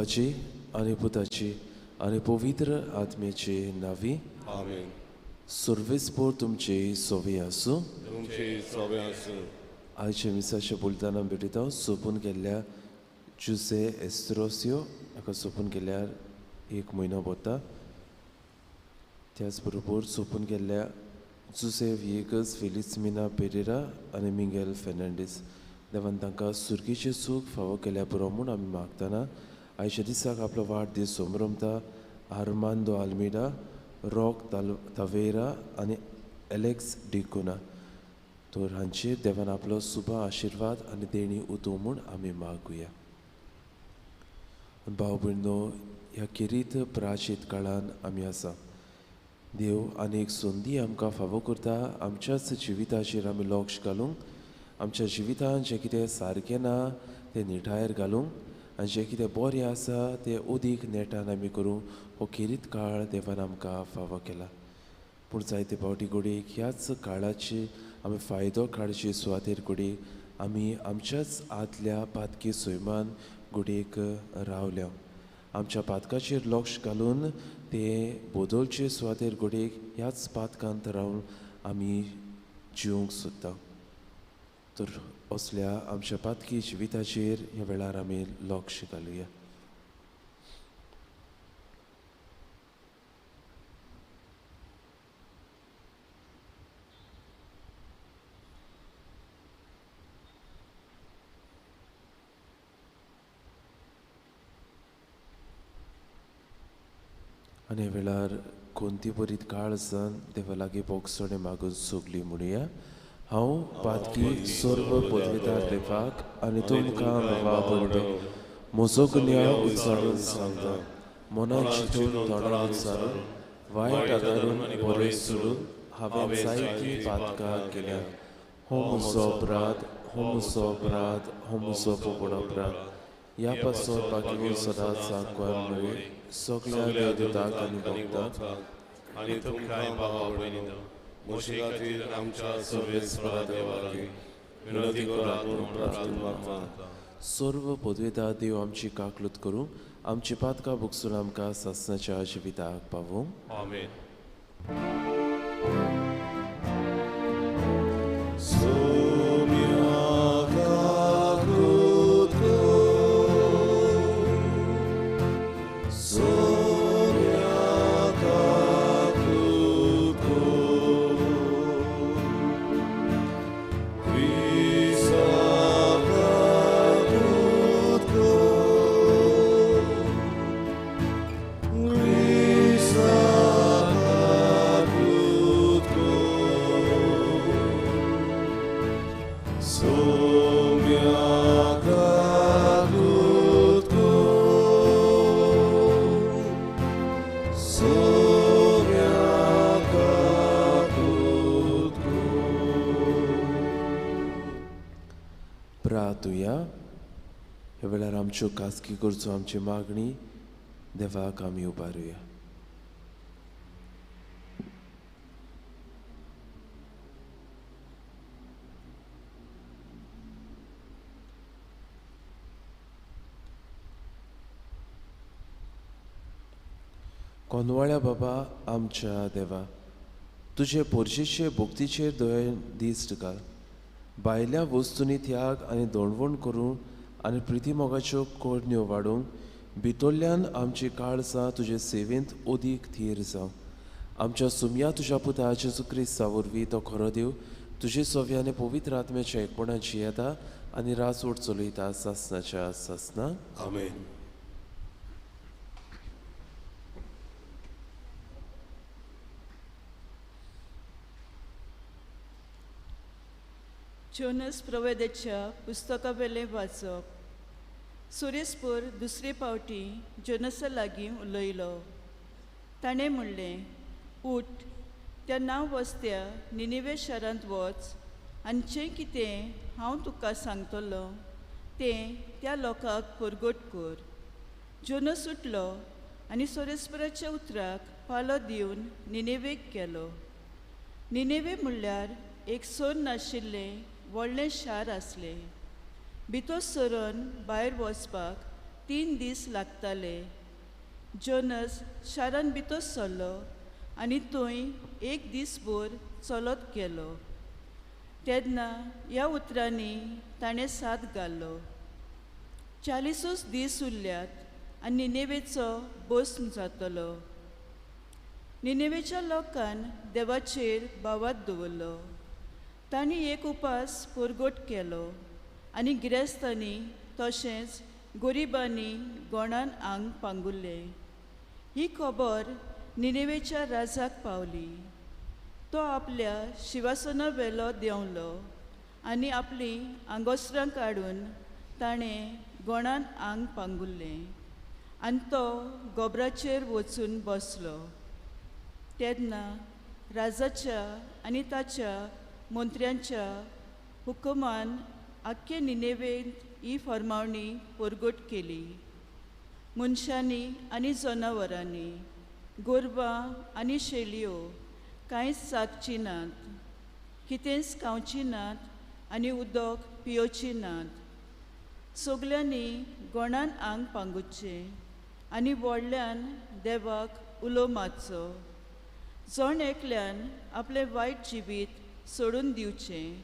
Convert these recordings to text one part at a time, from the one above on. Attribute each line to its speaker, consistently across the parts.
Speaker 1: बापाची आनी पुताची आनी पवित्र आत्म्याची नावी.
Speaker 2: आमेन.
Speaker 1: सर्वेस्पोर तुमचे सोवे आसूं.
Speaker 2: तुमचे सोवे आसूं.
Speaker 1: आयचे मिसाचे बोलताना भेटयता सोंपून गेल्ल्या जुसे एस्त्रोसियो हाका सोंपून गेल्यार एक म्हयनो भरता. त्याच बरोबर सोंपून गेल्ल्या जुसे व्हिएगस, फेलिस्मिना पेरेरा आनी मिंगेल फेर्नांडीस देवान तांकां सुर्गीचें सूख फावो केल्या पुरो म्हूण आमी मागतना आयच्या दिसाक आपलो वाडदीस संभ्रमता आर्मांदो आल्मेडा, रॉक तावेरा आनी एलेक्स डिकुना तर हांचेर देवान आपलो सुबा आशिर्वाद आनी देणी उतू म्हूण आमी मागुया. भाव भयणो, ह्या खेरीत प्राचीत काळान आमी आसा. देव आनी एक संदी आमकां फावो करता आमच्याच जिविताचेर आमी लक्ष घालूंक, आमच्या जिवितान जें कितें सारकें ना तें निठायेर घालूंक आनी जें कितें बरें आसा तें अदीक नेटान आमी करूंक हो खेरीत काळ देवान आमकां फावो केला. पूण जायते फावटी घडयेक ह्याच काळाची आमी फायदो काडचे सुवातेर घडयेक आमी आमच्याच आदल्या पातकी सैमान घडयेक रावल्या. आमच्या पातकाचेर लक्ष घालून ते बदलचे सुवातेर घडयेक ह्याच पातकांत रावन आमी जिवंक सोदता. तर असल्या आमच्या पातकी जिविताचेर ह्या वेळार आमी लक्ष घालुया. आनी ह्या वेळार कोणती बरीत काळजान देवा लागीं बोगसणें मागून सगळीं म्हणुया. हांव पातकी सर्व पदवीदार देवाक आनी तुमकां बाबा भयणो म्हजो गुन्यांव उच्चारून सांगता. मनान चिंतून तोंडान उच्चारून वायट आदारून बरें सोडून हांवें जायतीं पातकां केल्यात. हो म्हजो अपराध, हो म्हजो अपराध, हो म्हजो व्हड अपराध. ह्या पासत बाकी सदांच सांगपाक मेळ्ळी सगळ्या देवदूतांक आनी भक्तांक
Speaker 2: आनी तुमकां बाबा भयणीनो म्हजे खातीर आमच्या सर्वेस्परा देवा लागीं विनंती करात म्हूण प्रार्थना मागता.
Speaker 1: सर्व पदवेदार देव आमची काकलूत करूं, आमची पातकां भोगसून आमकां सासणाच्या जिविताक पावूं.
Speaker 2: आमेन.
Speaker 1: प्रार्थुया. ह्या वेळार आमच्यो खासगी करचो आमची मागणी देवाक आमी उबारुया. कोनवाळ्या बाबा आमच्या देवा, तुजे पोरशीचे भक्तीचेर दयेन दिश्ट घाल. भायल्या वस्तूंनी त्याग आनी दणवण करूं आनी प्रितीमोगाच्यो करण्यो वाडोवंक भितरल्यान आमची काळजां तुजे सेवेंत अदीक थीर जावं. आमच्या सुमया तुज्या पुता जेजू क्रिस्ता वरवीं तो खरो देव तुजे सोव्या आनी पवित्र आत्म्याच्या एकपणाची येता आनी राजवट चलयता सासणाच्या सासना.
Speaker 2: आमेन.
Speaker 3: जोनस प्रवेदाच्या पुस्तकावेलें वाचप. सुरेशपूर दुसरे पावटी जोनसा लागीं उलयलो. ताणें म्हणलें, उठ, त्या नांव वस्त्या निनिवे शारांत वच आनी जें कितें हांव तुका सांगतलो तें त्या लोकांक परगट कर. जोनस उठलो आनी सोरेस्पराच्या उतराक पालो दिवन निनेवेक गेलो. निनेवे म्हणल्यार एक सोर नाशिल्लें व्हडलें शार आसलें. भितर सरून भायर वचपाक 3 दीस लागताले. जोनस शारान भितर सरलो आनी थंय 1 दीसभर चलत गेलो. तेन्ना ह्या उतरांनी ताणें साथ घालो, 40 दीस उरल्यात आनी निनेवेचो भस्म जातलो. निनेवेच्या लोकान देवाचेर भावात दवरलो. तांणी एक उपास परगट केलो आनी गिरेस्तांनी तशेंच गरिबांनी गोणान आंग पांगुरलें. ही खबर निनेवेच्या राजाक पावली. तो आपल्या शिवासना वेलो देंवलो आनी आपलीं आंगोस्त्रां काडून ताणें गोणान आंग पांगुरलें आनी तो गोबराचेर वचून बसलो. तेन्ना राजाच्या आनी ताच्या मंत्र्यांच्या हुकुमान आख्खे निनेवेंत ही फर्मावणी परगट केली. मनशांनी आनी जनावरांनी, गोरवां आनी शेलयो कांयच सादची नात, कितेंच खावची नात आनी उदक पियोची नात. सगल्यांनी गोणान आंग पांगुरचें आनी व्हडल्यान देवाक उलो मारचो. जण एकल्यान आपलें वायट जिवीत सोडून दिवचें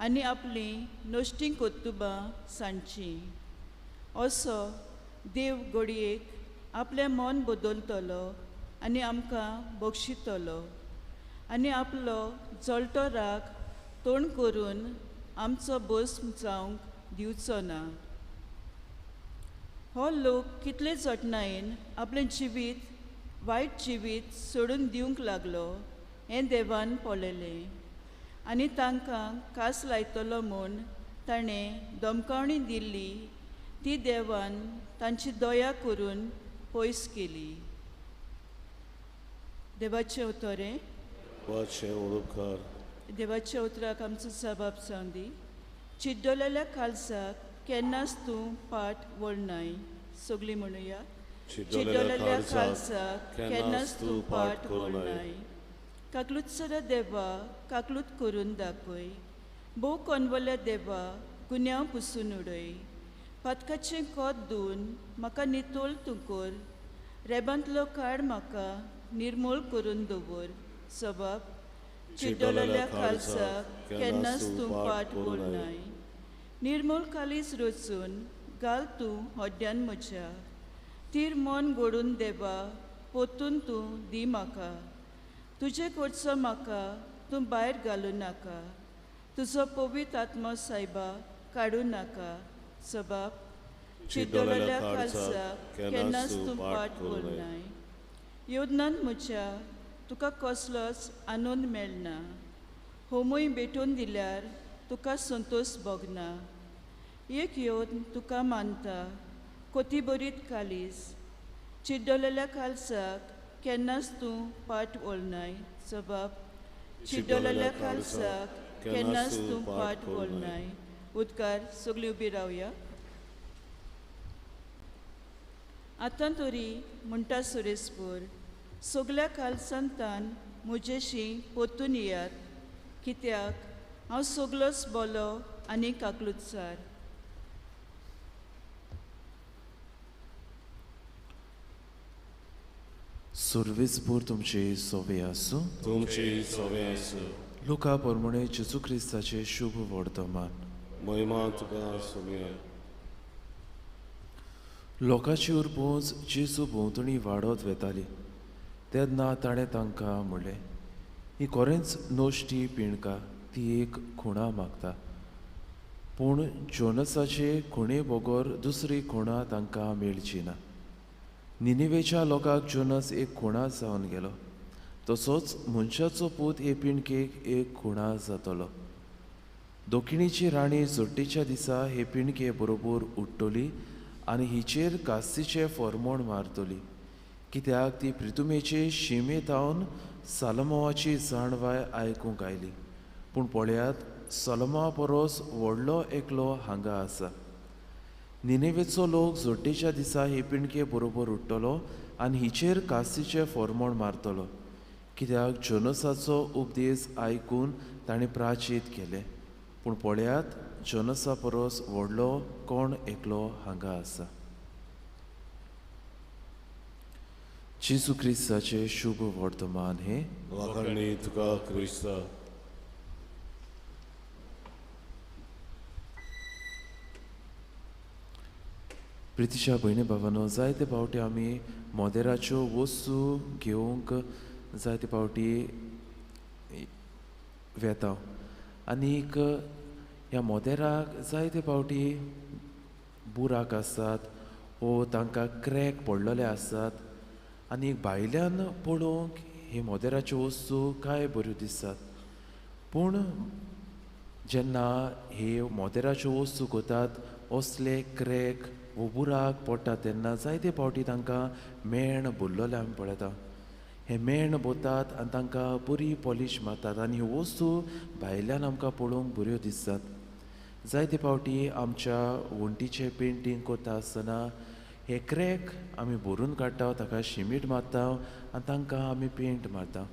Speaker 3: आनी आपलीं नश्टीं कर्तुबां सांडचीं. असो देव घडयेक आपलें मन बदलतलो आनी आमकां बक्षितलो आनी आपलो जळटो राग तोंड करून आमचो भस्म जावंक दिवचो ना. हो लोक कितले जतनायेन आपलें जिवीत वायट जिवीत सोडून दिवंक लागलो हें देवान पळयलें आनी तांकां कास लायतलो म्हूण ताणें धमकावणी दिल्ली ती देवान तांची दया करून पयस केली. देवाचें उतरें. देवाच्या उतराक आमचो जबाब जावं दी. चिड्डलेल्या काळजाक केन्नाच तूं पाट वळनाय. सगळीं म्हणुया, चिड्डलेल्या काळजाक केन्नाच तूं पाट वळनाय. काकलूतसर देवा काकलूत करून दाखय. भोव कोनवल्या देवा गुन्यांव पुसून उडय. पातकाचें कोत धुवन म्हाका नितळ तूं कर. रेबांतलो काड म्हाका निर्मूल करून दवर. सबाब चिड्डलेल्या काळजाक केन्नाच तूं पाट वळनाय. निर्मूल कालीज रचून घाल तूं हड्ड्यान म्हज्या. तीर मन गोडून देवा पोतून तूं दी म्हाका. तुजे कडचो म्हाका तूं भायर घालूं नाका. तुजो पवित्र आत्मो सायबा काडूं नाका. सबाब चिड्डलेल्या काळजाक केन्नाच तूं पाट वळनाय. योदनान म्हज्या तुका कसलोच आनंद मेळना. होमूय भेटून दिल्यार तुका संतोश भोगना. एक योद तुका मानता कोतीबरीत कालीज. चिड्डलेल्या काळजाक केन्नाच तूं पाट वळनाय. सबाब चिड्डलेल्या काळजाक केन्नाच तूं पाट वळनाय. उदकार सगळीं उबी रावया. आतां तरी म्हणटा सुरेशपूर सगल्या काळजांतान म्हजेशी पोतून येयात, कित्याक हांव सगलोच बोलो आनी काकलुतसार.
Speaker 1: सुर्वेसपूर तुमचे सोवे आसूं.
Speaker 2: तुमचे सोवे आसूं.
Speaker 1: लुका परमणे जेजू क्रिस्ताचे शुभ वर्तमान.
Speaker 2: महिमा तुका सोम्या.
Speaker 1: लोकांची उरपोज जेजू भोंवतणी वाडत वेताली तेन्ना ताणें तांकां म्हणलें, ही कोरेंच नश्टी पिणका ती एक खुणा मागता, पूण जोनसाचे खुणे बगर दुसरी खुणा तांकां मेळची ना. निनेवेच्या लोकांक जोनस एक खुणा जावन गेलो, तसोच मनशाचो पूत हे पिणकेक एक खुणा जातलो. दक्षिणेची राणी जोड्डेच्या दिसा हे पिणके बरोबर उठ्ठली आनी हिचेर कास्तीचें फॉर्मोण मारतली, कित्याक ती प्रितुमेचे शिमे थावन सालमोवाची जाणवाय आयकूंक आयली. पूण पळयात, सलमा परस व्हडलो एकलो हांगा आसा. निनेवेचो लोक जोड्डेच्या दिसा हे पिणके बरोबर उठ्ठलो आनी हिचेर कास्तीचें फॉर्मोण मारतलो, कित्याक जोनसाचो उपदेश आयकून ताणें प्राचीत केलें. पूण पळयात, जोनसा परस व्हडलो कोण एकलो हांगा आसा. जेजू क्रिस्ताचें शुभ वर्तमान हें।
Speaker 2: वाखाणणी तुका क्रिस्ता।
Speaker 1: प्रितीच्या भयणी भावानो, जायते फावटी आमी मोदेराच्यो वस्तू घेवंक जायते फावटी वेता आनीक ह्या मोदेराक जायते फावटी बुराक आसतात वो तांकां क्रॅक पडलेले आसतात आनी भायल्यान पळोवंक हे मोदेराच्यो वस्तू कांय बऱ्यो दिसतात, पूण जेन्ना हे मोदेराच्यो वस्तू करतात असले क्रॅक वो बुराक पडटा तेन्ना जायते फावटी तांकां मेण भरलेलें आमी पळयता। हे मेण भरतात आनी तांकां बरी पॉलीश मारतात आनी ह्यो वस्तू भायल्यान आमकां पळोवंक बऱ्यो दिसतात। जायते फावटी आमच्या वण्टीचें पेंटींग करता आसतना हे क्रॅक आमी भरून काडटा, ताका शिमीट मारता आनी तांकां आमी पेंट मारता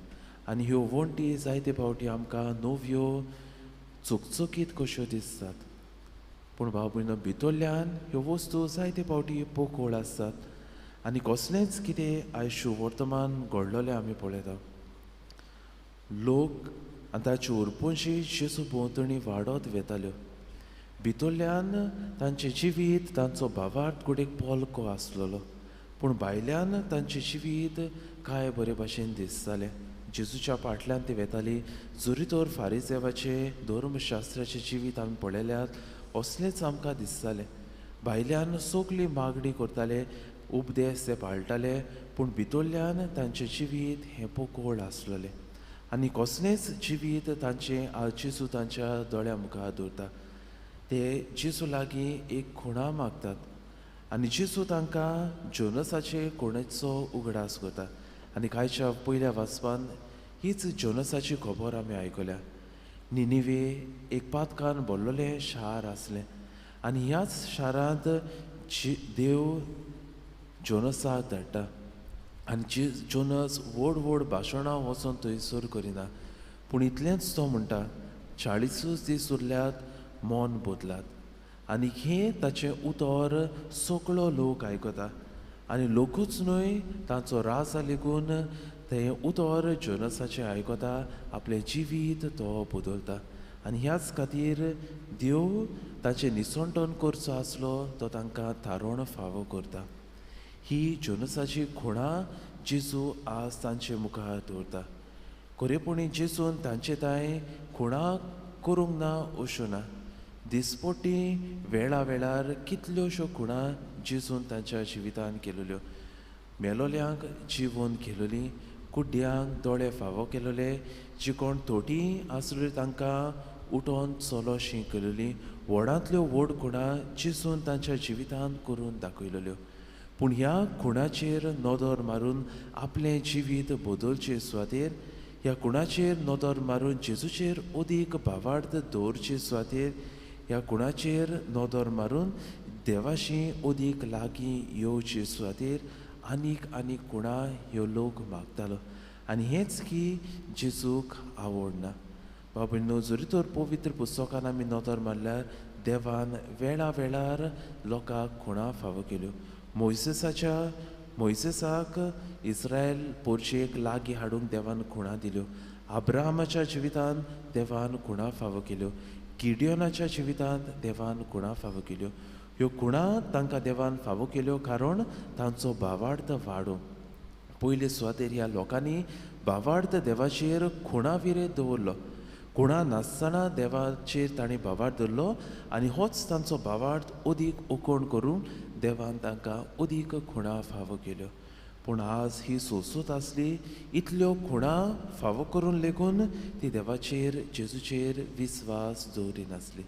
Speaker 1: आनी ह्यो वण्टी जायते फावटी आमकां नव्यो चकचकीत कश्यो दिसतात, पूण भाव भयणो भितरल्यान ह्यो वस्तू जायते फावटी पोकळ आसतात आनी कसलेंच कितें आयज वर्तमान घडलेलें आमी पळयता। लोक आनी ताच्यो उरपुंशी जेजू भोंवतणी वाडत वेताल्यो, भितरल्यान तांचें जिवीत तांचो भावार्थ घडयेक पोलको आसलेलो, पूण भायल्यान तांचें जिवीत कांय बरे भाशेन दिसतालें। जेजूच्या फाटल्यान ती वेताली, जरी तर फारिजेवाचें धर्मशास्त्राचें जिवीत आमी पळयल्यार असलेंच आमकां दिसतालें। भायल्यान सगळी मागणी करताले, उपदेश ते पाळटाले, पूण भितरल्यान तांचें जिवीत हें पोकळ आसलेलें आनी कसलेंच जिवीत तांचें आज जेजू तांच्या दोळ्या मुखार दवरता। ते जेजू लागीं एक खुणा मागतात आनी जेजू तांकां जोनसाचे कोणेचो उगडास करता आनी कांयच्या पयल्या वाचपान हीच जोनसाची खबर आमी आयकल्या। निनिवे एक पातकान भरलेलें शार आसलें आनी ह्याच शारांत देव जोनसाक धाडटा आनी जोनस व्हड व्हड भाशणां वचोन थंयसर करिना, पूण इतलेंच तो म्हणटा 40 दीस उरल्यात, मन बदलात आनी हें ताचें उतर सगळो लोक आयकता आनी लोकूच न्हय तांचो राजा लेगून तें उतर जोनसाचें आयकता, आपलें जिवीत तो बदलता आनी ह्याच खातीर देव ताचें निसणटण करचो आसलो तो तांकां थारोवण फावो करता। ही जोनसाची खुणा जेजू आज तांचे मुखार दवरता। खरेपणी जेजून तांचे तांय खुणा करूंक ना अश्यो ना, दिसपटी वेळा वेळार कितल्योश्यो खुणा जेजून तांच्या जिवितान केलेल्यो। मेलोल्यांक जिवोन केलोली, कुड्ड्यांक दोळे फावो केलोले, जी कोण थोटी आसली तांकां उठोन चलोशी केलोली, व्हडांतल्यो व्हड खुणा जेजून तांच्या जिवितान करून दाखयलेल्यो। पूण ह्या खुणाचेर नदर मारून आपलें जिवीत बदलचे सुवातेर, ह्या खुणाचेर नदर मारून जेजूचेर अदीक भावार्थ दवरचे सुवातेर, ह्या खुणाचेर नदर मारून देवाशी अदीक लागीं येवचे सुवातेर आनीक आनीक खुणा ह्यो लोक मागतालो आनी हेंच की जेजूक आवडना। बाबा जरी तर पवित्र पुस्तकान आमी नदर मारल्यार देवान वेळा वेळार लोकांक खुणा फावो केल्यो। मोयसेसाक इस्रायल पोरचेक लागीं हाडूंक देवान खुणा दिल्यो, अब्राहमाच्या जिवितान देवान खुणा फावो केल्यो, गिडियोनाच्या जिवितांत देवान खुणा फावो केल्यो। ह्यो खुणा तांकां देवान फावो केल्यो कारण तांचो भावार्थ वाडोवंक। पयले सुवातेर ह्या लोकांनी भावार्थ देवाचेर खुणा विरेत दवरलो, खुणा नासतना देवाचेर तांणी भावार्थ दवरलो आनी होच तांचो भावार्थ अदीक उकोण करून देवान तांकां अदीक खुणा फावो केल्यो। पूण आज ही सोंसूत आसली, इतल्यो खुणा फावो करून लेगून ती देवाचेर जेजूचेर विस्वास दवरिनासली।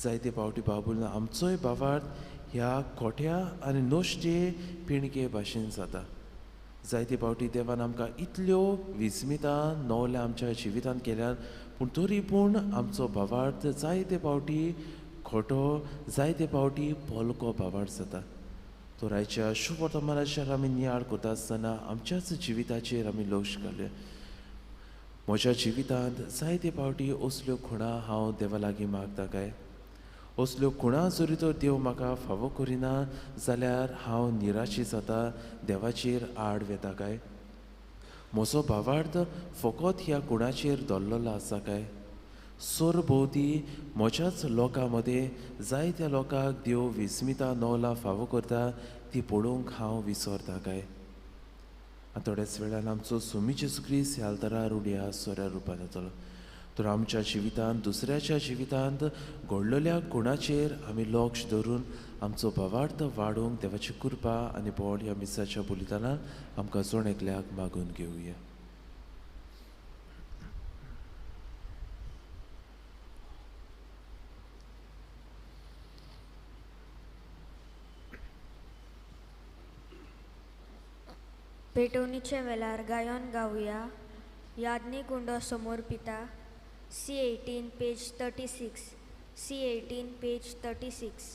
Speaker 1: जायते फावटी बाबूल आमचोय भावार्थ ह्या खोट्या आनी नश्टे पिणके भाशेन जाता। जायते फावटी देवान आमकां इतल्यो विस्मितां नवल्या आमच्या जिवितांत केल्यात, पूण तरी पूण आमचो भावार्थ जायते फावटी खोटो, जायते फावटी पोलको भावार्थ जाता। तर आयच्या शुभ वर्तमानाचेर आमी नियाळ करता आसतना आमच्याच जिविताचेर आमी लक्ष घालया। म्हज्या जिवितांत जायते फावटी असल्यो खुणा हांव देवा लागीं मागता काय? असल्यो खुणा जरी तर देव म्हाका फावो करिना जाल्यार हांव निराशी जाता, देवाचेर आड वेता काय? म्हजो भावार्थ फकत ह्या गुणाचेर दवरलेलो आसा काय? सरभोंवती म्हज्याच लोकां मदें जायत्या लोकांक देव विस्मिता नवला फावो करता ती पळोवंक हांव विसरता काय? आनी थोड्याच वेळान आमचो सुमी जेजू क्रिस्त ह्या आल्तारार उड्या सोऱ्या रुपान येतलो. तर आमच्या जिवितांत दुसऱ्याच्या जिवितांत घडलेल्या गुणाचेर आमी लक्ष धरून आमचो भावार्थ वाडोवंक देवाची कृपा आनी बळ ह्या मिसाच्या बलिदानान आमकां जण एकल्याक मागून घेवया.
Speaker 4: पेटोवणीच्या वेळार गायन गावया यादनी कुंडो समोर पिता. C18 page 36. C18 page 36.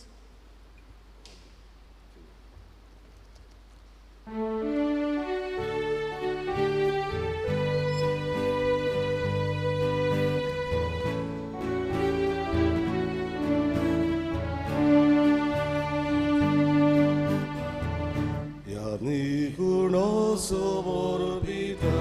Speaker 2: यादनी कुंडो समोर पिता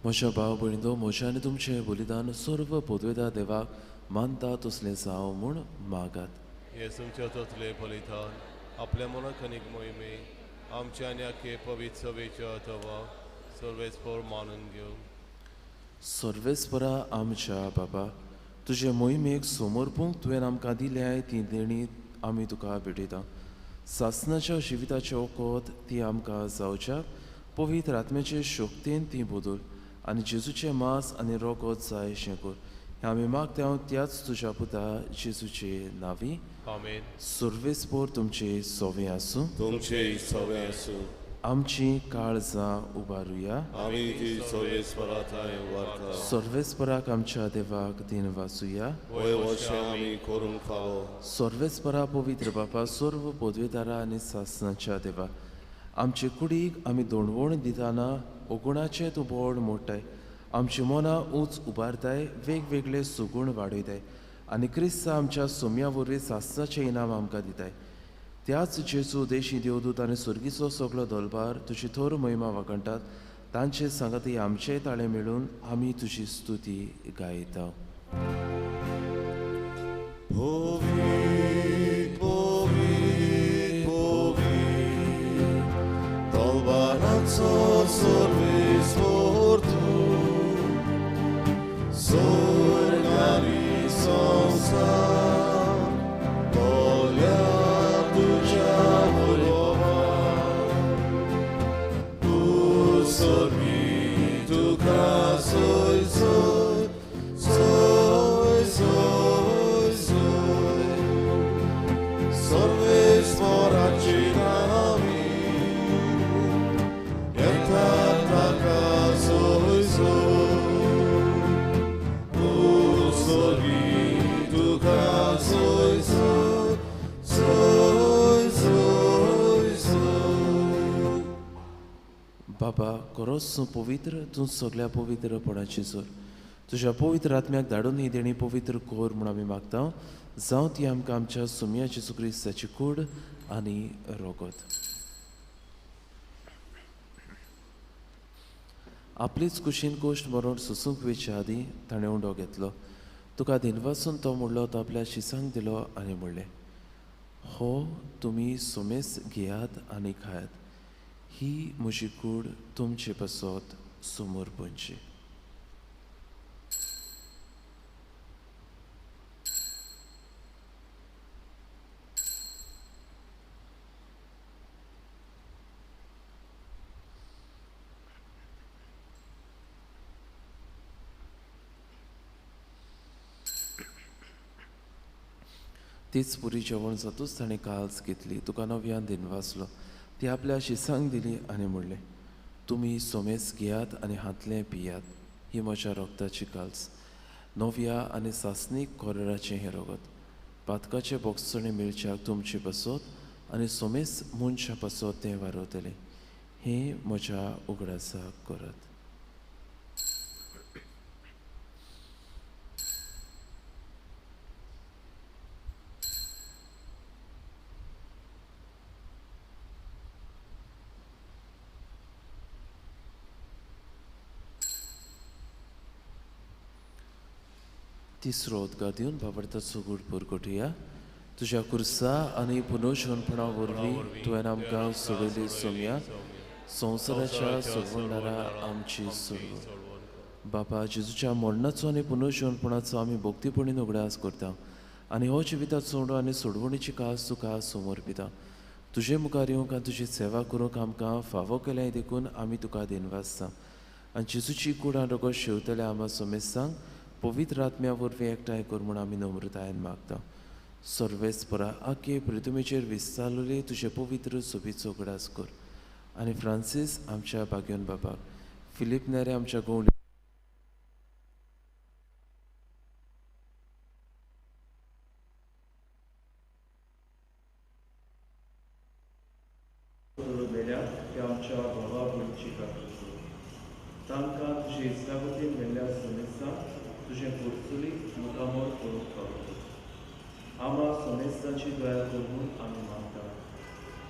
Speaker 1: म्हज्या भाव भयणींनो, म्हज्या आनी तुमचें बलिदान सर्व पदवेदा देवाक मानता तसलें जावं म्हूण मागात.
Speaker 2: हे तुमच्या तसलें बलिदान आपल्या मनाक आनी मोहिमे आमच्या आनी आखे पवित्र सभेच्या अथवा सर्वेस्पर मानून घेवं.
Speaker 1: सर्वेस्परा आमच्या बाबा, तुजे मोहिमेक समर्पूंक तुवें आमकां दिल्याय ती देणी आमी तुका भेटयता. सासनाच्या जिविताचें वखद ती आमकां जावच्याक पवित्र आत्म्याचे शक्तीन ती बदल आनी जेजूचें मांस आनी रोगत जाय शें कर. हें आमी मागता त्याच तुज्या पुता जेजूचे नांवी.
Speaker 2: आमेन.
Speaker 1: सर्वेस्पर तुमचे सोवे आसूं.
Speaker 2: तुमचे सोवे आसूं.
Speaker 1: आमची काळजां उबारुया.
Speaker 2: आमी ती सर्वेस्परा थंय उबारता.
Speaker 1: सर्वेस्पराक आमच्या देवाक दिन वाचुया.
Speaker 2: वय वशें आमी करूंक फावो.
Speaker 1: सर्वेस्परा पवित्र बापा, सर्व पदवेदारा आनी सासनाच्या देवा, आमचे कुडीक आमी दोणवण दिताना ओगुणाचें तूं बोड मोडटाय, आमची मनां ऊंच उबारताय, वेगवेगळे सुगूण वाडयताय आनी क्रिस्ता आमच्या सोम्या वरवीं सासनाचें इनाम आमकां दिताय. त्याच जेजू देशी देवदूत आनी सुर्गीचो सगळो दलबार तुजी थोर महिमा वागणटात, तांचे सांगाती आमचे ताळे मेळून आमी तुजी स्तुती गायता.
Speaker 2: Sorgani संसार तोल्या तुझ्या बरोबर तूं सोर्गी तुका सोय सोय सोय सोय सोय सर्वेस्पराची नावी येता ताका सोय सोय
Speaker 1: बाबा, खरोच तूं पवित्र, तूं सगळ्या पवित्रपणाची जोर. तुज्या पवित्र आत्म्याक धाडून ही देणी पवित्र कर म्हूण आमी मागता. जावं ती आमकां आमच्या सुमया जेजू क्रिस्ताची कूड आनी रोगत. आपलीच कुशीन कोश्ट मरण सोसूंक वेच्या आदीं ताणें उंडो घेतलो. तुका दिनवासून तो म्हणलो, तो आपल्या शिसांक दिलो आनी म्हणलें, हो तुमी सुमेस घेयात आनी खायात, ही म्हजी कूड तुमचे पासत समोर पडची. तीच पुरी जेवण जातूच ताणें काल्स घेतली, तुका नव्यान दिनवासलो, ती आपल्या शिसांक दिली आनी म्हणलें, तुमी सोमेस घेयात आनी हातलें पियात, ही म्हज्या रोगताची काल्स, नव्या आनी सासणीक कोरराचें हें रगत, पातकाचें बोगसणें मेळच्याक तुमचे पासत आनी सोमेस मनशा पासत तें वारवतलें, हें म्हज्या उगडासाक करात. तिसरो उदकार दिवन बाबडताचो गूड पुरगोटया, तुज्या कुर्सा आनी पुनर्जीवनपणा वरवीं तुवें आमकां सोडयली सोम्या, संवसाराच्या सोडवणदारा आमची सोडवण. बापा, जेजूच्या मरणाचो आनी पुनर्जीवनपणाचो आमी भक्तीपणीन उगडास करता आनी हो जिविताचो उडो आनी सोडवणीची कास तुका समर्पिता. तुजे मुखार येवंक आनी तुजी सेवा करूंक आमकां फावो केल्याय देखून आमी तुका दिनवासता आनी जेजूची कूड आनी रगत शेवतल्या आमा समेस्तांक पवित्र आत्म्या वरवीं एकठांय कर म्हूण आमी नम्रतायेन मागता. सर्वेस्परा आखे पृथ्वीचेर विस्तारलेले तुजे पवित्र सोबीचो उगडास कर आनी फ्रांसीस आमच्या बाग्योन बाबाक, फिलीप नेरे आमच्या गवळी
Speaker 5: आमच्या भावा भयणीची काकूट तांकां तुजे इस्लागतीन मेल्ल्या समेस्तांक तुजें पोरचुलीक मुखामळ करूंक पावता. आमा समेस्तांची दया कर म्हूण आमी मागता.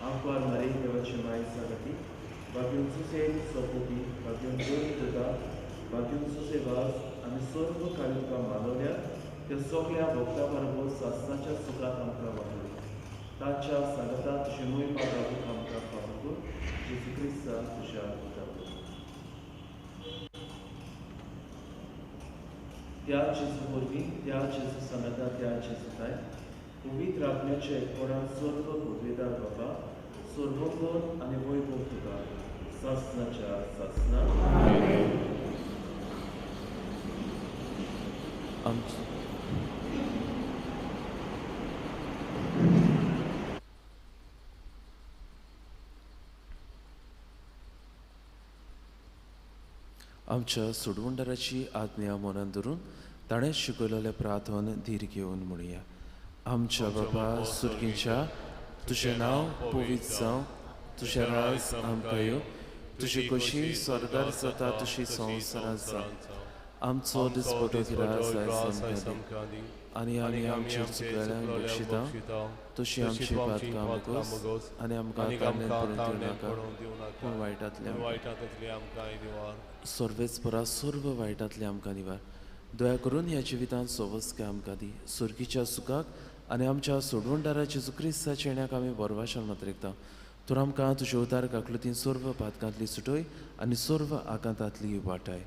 Speaker 5: आंकवार मारी देवाची माय सांगती, बागेवन सुसेन सोपोपी, बागेवन जोड दिता, बागेवन सुसे वास आनी सर्व कार्य मानवल्या त्या सगळ्या भक्ता बरोबर सासनाच्या सुखात आमकां वागले. ताच्या सांगता तुजी मोहिमा गावूंक आमकां फावो कर, जेजू क्रिस्ता तुज्या पुता. त्या जेजू वरवीं, त्या जेजू सांगता, त्या जेजू ताय पवित्र आत्म्याचे एकपणान सर्व पदवेदार बाबा, सर्वोत्तर आनी वैभव तुका सासनाच्या सासना.
Speaker 1: आमच्या सोडवणदाराची आज्ञा मनान धरून ताणें शिकयलेलें प्रार्थन धीर घेवन म्हणया. आमच्या बाबा सुर्गीच्या, तुजें नांव पवित्र जावं, तुजें राज आमकां येवं, तुजी कशी स्वर्गार जाता तशी संवसारांत जावं. आमचो दिसपटो गिरास आयज आमकां दी आनी आमी आमच्या चुकलेल्यांक बक्षिता तशी आमची पातकां मोगोस आनी आमकां ताणें पडून दिवं नाका, पूण वायटांतले आमकां सर्वेच परा सर्व वायटांतले आमकां निवार. दया करून ह्या जिवितांत सवस्के आमकां दी, सुर्गीच्या सुखाक आनी आमच्या सोडवणदारा जेजू क्रिस्ताच्या येण्याक आमी बरवाशान मातरेकता. तर आमकां तुजे उदार काकलुतीन सर्व पातकांतली सुटय आनी सर्व आकांतांतली वाटाय.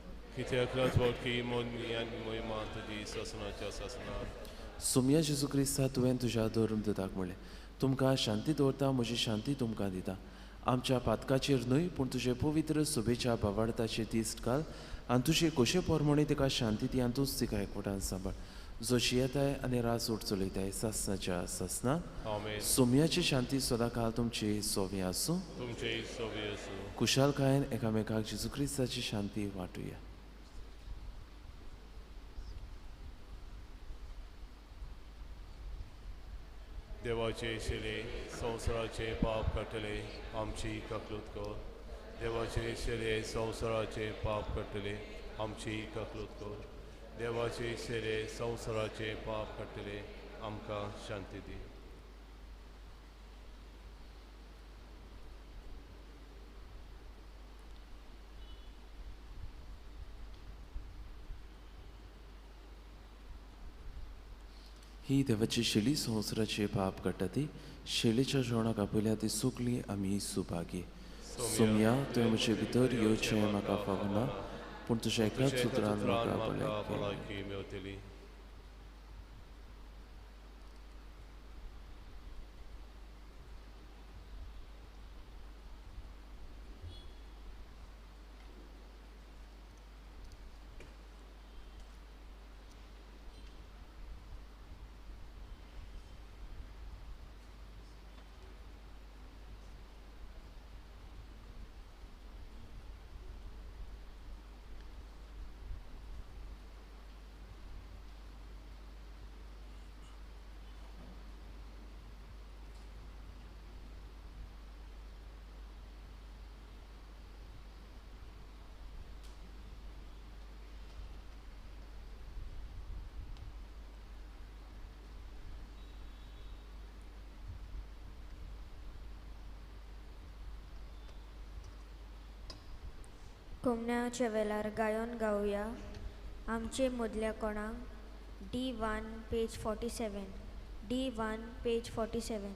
Speaker 1: सोम्या जेजू क्रिस्ता, तुवें तुज्या धर्म दुताक म्हणलें, तुमकां शांती दवरता, म्हजी शांती तुमकां दिता. आमच्या पातकाचेर न्हय पूण तुजे पवित्र सोबेच्या भावार्थाचेर दिश्ट घाल आनी तुजे कोशे प्रमाणे तिका शांती दी आनी तूंच तिका एकवटान सांबाळ, जो जियेताय आनी राज उठ चलयताय सासनाच्या सासना. सोम्याची शांती सदांकाळ तुमची सोवी आसूं. कुशालकायेन एकामेकाक जेजू क्रिस्ताची शांती वांटुया.
Speaker 2: देवाचे शिले संवसाराचे पाप काडटले आमची काकलूत कर. देवाचे शिले संवसाराचे पाप काडटले आमची काकलूत कर. देवाचे शिले संवसाराचे पाप काडटले आमकां शांती दी.
Speaker 1: ही देवाची शिली संवसाराचे पाप काडटा ती शेळीच्या जेवणाक आपयल्या ती सगळीं आमी सुभागी. सोमया, तुवें म्हजे भितर येवचें म्हाका फावना, पूण तुज्या एकाच उतरान म्हाका भलायकी
Speaker 2: मेवतली.
Speaker 4: कोमण्याच्या वेळार गायन गावया आमचे मदल्या कोणाक. D1 page 47, D1 page 47.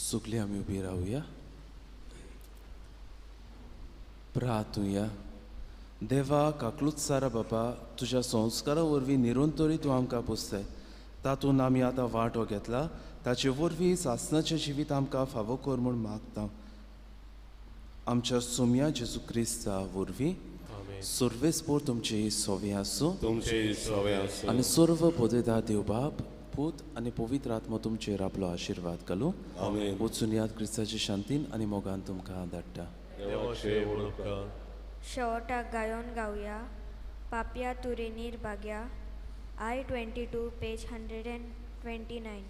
Speaker 1: सगळीं आमी उबी रावया, प्रार्थुया. देवा काकलूत सारा बापा तुज्या संस्कारा वरवीं निरंतरी तूं आमकां पुसताय तातूंत आमी आतां वांटो घेतला ताचे वरवीं सासणाचें जिवीत आमकां फावो कर म्हूण मागता आमच्या सोम्या जेजू क्रिस्ता वरवीं. सर्वेस्पोर तुमची सोवे आसूं
Speaker 2: तुमची सवे आसूं.
Speaker 1: आनी सर्व पदवेदार देव बाप पूत आनी पवित्र आत्मो तुमचेर आपलो आशिर्वाद घालूं.
Speaker 2: आमेन.
Speaker 1: वचून याद क्रिस्ताची शांतीन आनी मोगान तुमकां धाडटा.
Speaker 2: देवाचे व्हड उपकार.
Speaker 4: शेवटाक गायोन गावया पापया तुरे निर्भाग्या I 22 page 129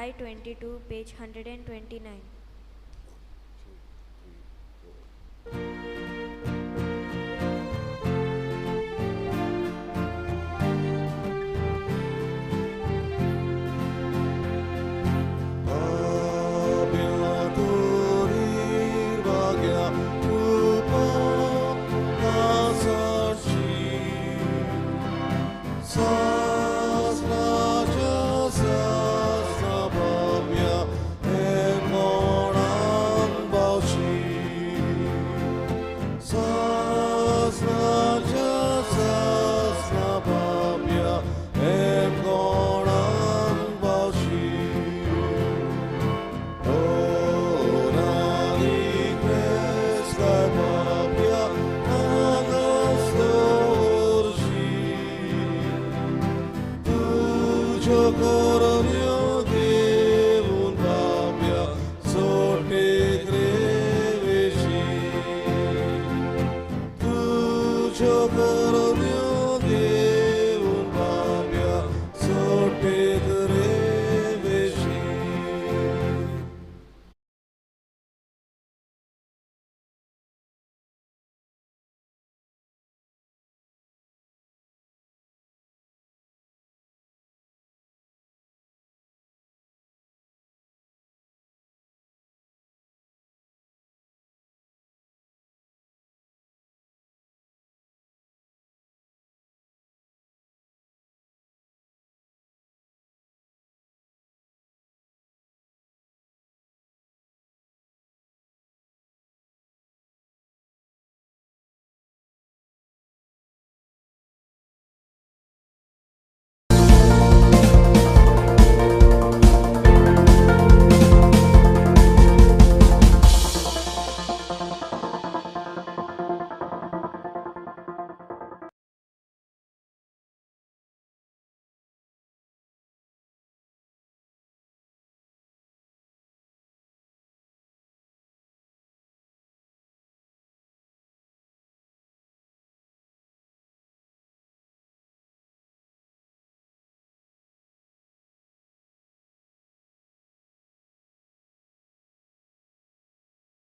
Speaker 4: I 22 page 129.